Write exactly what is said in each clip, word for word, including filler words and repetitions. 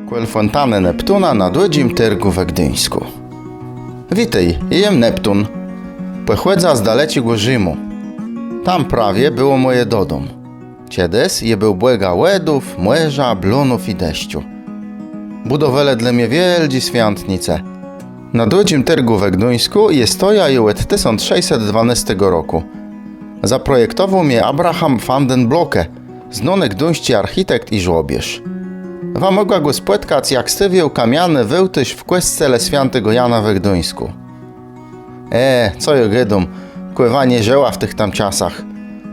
Kòl fòntanë Neptuna na Dłudżim Tôrgù we Gduńskù. Witôj, jem Neptun. Pòchòdzã z dalecczégò Rzimù. Tam prawie bëło mòje dodóm. Czedës jem béł bògã wòdów, mòrza, blónów i deszczu. Bùdowelë dlô mie wiôldżé swiątnice. Na Dłudżim Tôrgù we Gduńskù jô stojã ju òd tësąc szescset dwanôstégò rokù. Zaprojektowôł mie Abraham van den Blocke, znóny gduńsczi architekt i żłobiôrz. Wa mògła gò spòtkac, jak stôwiôł kamiany wôłtôrz w kòscele swiãtégò Jana we Gduńskù. E, co jô gôdóm, kò wa nie żëła w tëch tam czasach.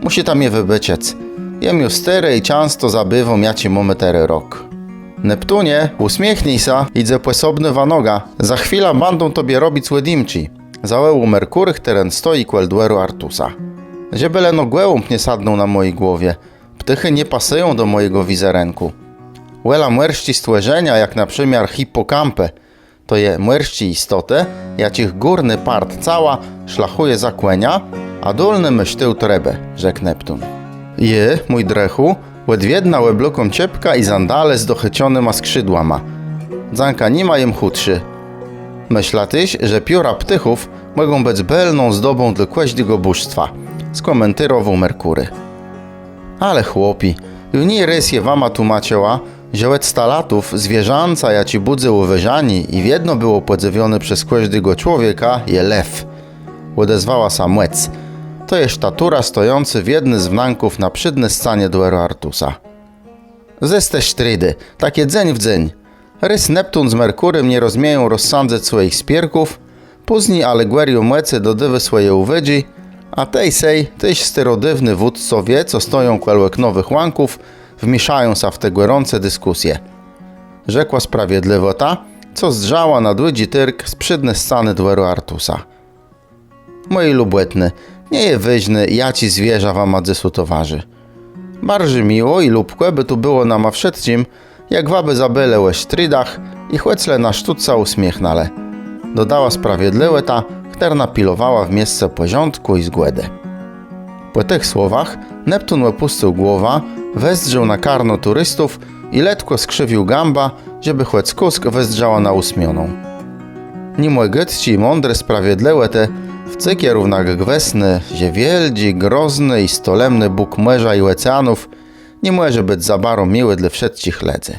Mùszita mie wëbôczëc. Jem ju stôri i czãsto zabiwóm, jaczi mómë terô rok. Neptunie, ùsmiechnij sã, jidze pòsobnô wanoga. Za chwilã bãdą tobie robic òdjimczi. Zawòłôł Merkuri, chtëren stoji kòl dwòru Artusa. Żebë leno gòłąb nie sadnął na mòji głowie. Ptôchë nie pasëją do mòjégò wizerënkù. Wòlã mòrsczé stwòrzenia, jak na przëmiôr hipòkampë. To je mòrsczé jistotë, jaczich górny part cała szlachùje za kòniã, a dólny mô sztôłt rëbë, rzekł Neptun. Jô, mój drëchù, òd wiedna òblôkóm czôpkã i sandale z dochëconyma skrzidłama. Dzãka nima jem chùtszi. Mëszlã téż, że pióra ptôchów mògą bëc bëlną zdobą dlô kòżdégò bóstwa, skòmentérowôł Merkuri. Ale chłopi, ju nié rôz jô wama tłómaczëła, że òd stalatów zwierzãcã, jaczé bùdzy ùwôżanié i wiedno bëło pòdzywióné przez kòżdégò człowieka, je lew. Òdezwała sã Mòc. To je sztatura stojącô w jedny z wnãków na przédny scanie dwòru Artusa. Zôs te sztridë, taczé dzéń w dzéń. Rôz Neptun z Merkurim nie rozmieją rozsądzëc swòjich spiérków, pózni alegòriô Mòcë dodôwô swòje ùwôdżi, a tej-sej téż starodôwny wódcowie, co stoją kòl òknowëch łãków, wmiészają sã w te gòrącé diskùsje. Rzekła Sprawiedlëwòta, co zdrzała na Dłudżi Tôrg z przédny scanë dwòru Artusa. Mòji lubòtny, nie je wôżné, jaczé zwierzã wama dzysô towarzi. Barżi miło i lubkò bë tu bëło nama wszëtczim, jak wa bë zabëlë ò sztridach i chòc le na sztót sã ùsmiéchnãlë, dodała Sprawiedlëwòta, chtërna pilowała w miesce pòrządkù i zgòdë. Pò tëch słowach Neptun òpùscył głowã, wezdrzôł na karno turistów i letkò skrzëwił gãbã, żebë chòc kùsk wëzdrzała na ùsmióną. Nimò gôdczi i mądri Sprawiedlëwòtë wcyg je równak gwësné, że wiôldżi, grózny i stolemny Bóg mòrza i òceanów ni mòże bëc za baro miłi dlô wszëtczich lëdzy.